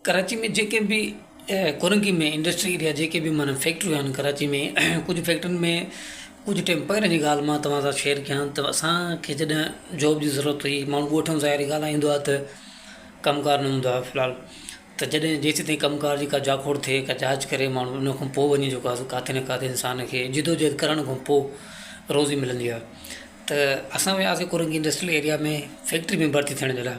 ڪراچي ۾ جيڪي به Korangi ۾ industry area جيڪي به معنيٰ فيڪٽريون آهن ڪراچي ۾ ڪجهه فيڪٽرين ۾ ڪجهه ٽائيم پهرين جي ڳالهه مان توهان سان شيئر ڪيان ته اسانکي جڏهن جاب جي ضرورت هئي ماڻهو ڳوٺ ۾ ظاهري ڳالهه آهي ايندو آهي ته ڪم ڪار نه هوندو آهي في الحال ته جڏهن جيسين تائين ڪم ڪار جي ڪا جاکوڙ ٿئي ڪا جاچ ڪري ماڻهو ان کان پوء وڃي جيڪو آهي سو ڪاٿي نه ڪاٿي انسان کي جدوجهد ڪرڻ کان پوء روزي ملندي آهي ته اسان وياسين ڪورنگي انڊسٽريل ايريا ۾ فيڪٽري ۾ ڀرتي ٿيڻ جي لاء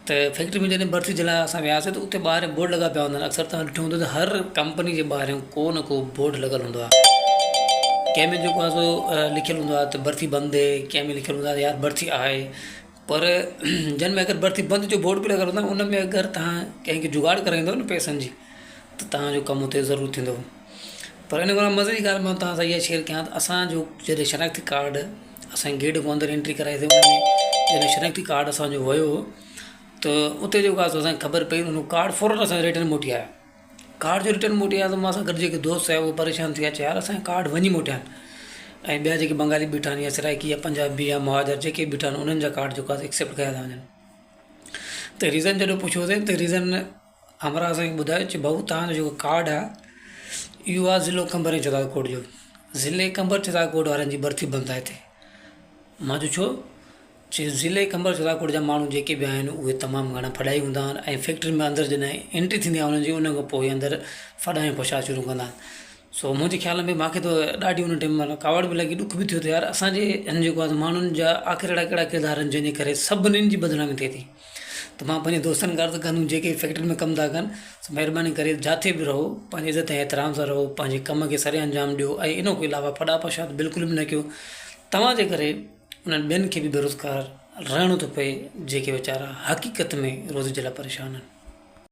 ته فيڪٽري ۾ جڏهن ڀرتي جي لاء اسان وياسين ته اتي ٻاهر بورڊ لڳا پيا هوندا آهن اڪثر توهان ڏٺو هوندو ته هر ڪمپني جي ٻاهريون ڪو نه ڪو بورڊ لڳل هوندو آهي ڪنهن ۾ جيڪو آهي سو لکيل هوندو آهي ته ڀرتي بند هي ڪنهن ۾ لکيل هوندو آهي يار ڀرتي آهي پر جن ۾ اگر ڀرتي بند جو بورڊ به لڳل هوندو آهي ان ۾ اگر توهان ڪنهن کي جگاڙ ڪرائيندو نه پئسن جي ته توهان جو ڪم اتي ضرور ٿيندو پر ان کان مزي جي ڳالهه مان توهان سان اها شيئر ڪيان ته اسانجو جڏهن شناختي ڪارڊ اسان جي گيٽ کان اندر انٽري ڪرائي سي ان ۾ جڏهن شناختي ڪارڊ اسانجو ويو ته اتي جيڪو آهي سو اسانکي خبر پئي ان ڪارڊ فورن اسانجو ريٽرن موٽي آيو ڪارڊ جو ريٽرن موٽي آيو ته مان سان گڏ جيڪي دوست آيا اهي پريشان ٿي ويا چي يار اسانجا ڪارڊ وڃي موٽيا آهن ۽ ٻيا جيڪي بنگالي بيٺا آهن يا سرائڪي يا پنجابي يا مهاجر جيڪي بيٺا آهن انهن جا ڪارڊ جيڪو آهي ايڪسيپٽ ڪيا ٿا وڃن ته ريزن جڏهن پڇيوسين ته ريزن همراهه اسان کي ٻڌايو چي ڀائو توهان جو جيڪو ڪارڊ آهي اهو آهي ضلعو قمبر ۽ شهدادڪوٽ جو ضلعي قمبر شهدادڪوٽ وارن جي ڀرتي بند آهي هتي مان چيو ڇو چي ضلعي قمبر شهدادڪوٽ جا ماڻهو جيڪي به آهن اهي تمام گهڻا ڦڏائي هوندا آهن ۽ فيڪٽري ۾ اندر جڏهن انٽري ٿيندي آهي انهن جي ان کان پوء اندر ڦڏا ۽ ڦشا شروع ڪندا آهن سو منهنجي خيال ۾ مانکي ته ڏاڍي ان ٽائيم معنيٰ ڪاوڙ به لڳي ڏک به ٿيو ته يار اسانجي هن جيڪو آهي ماڻهن جا آخر اهڙا ڪهڙا ڪردار آهن جنهن جي ڪري سڀنين جي بدنامي ٿئي ٿي ته مان پنهنجي دوستن کي عرض ڪندم جيڪي فيڪٽرين ۾ ڪم ٿا ڪن سو مهرباني ڪري جاٿي به رهو پنهنجي عزت ۽ احترام سان رهو پنهنجي ڪم کي سر انجام ڏيو ۽ ان کان علاوه ڦڏا پشاد بلڪل به نه ڪيو توهان جي ڪري انهن ٻين کي به بيروزگار رهڻو ٿو پئي جيڪي ويچارا حقيقت ۾ روزي جي لاء پريشان آهن.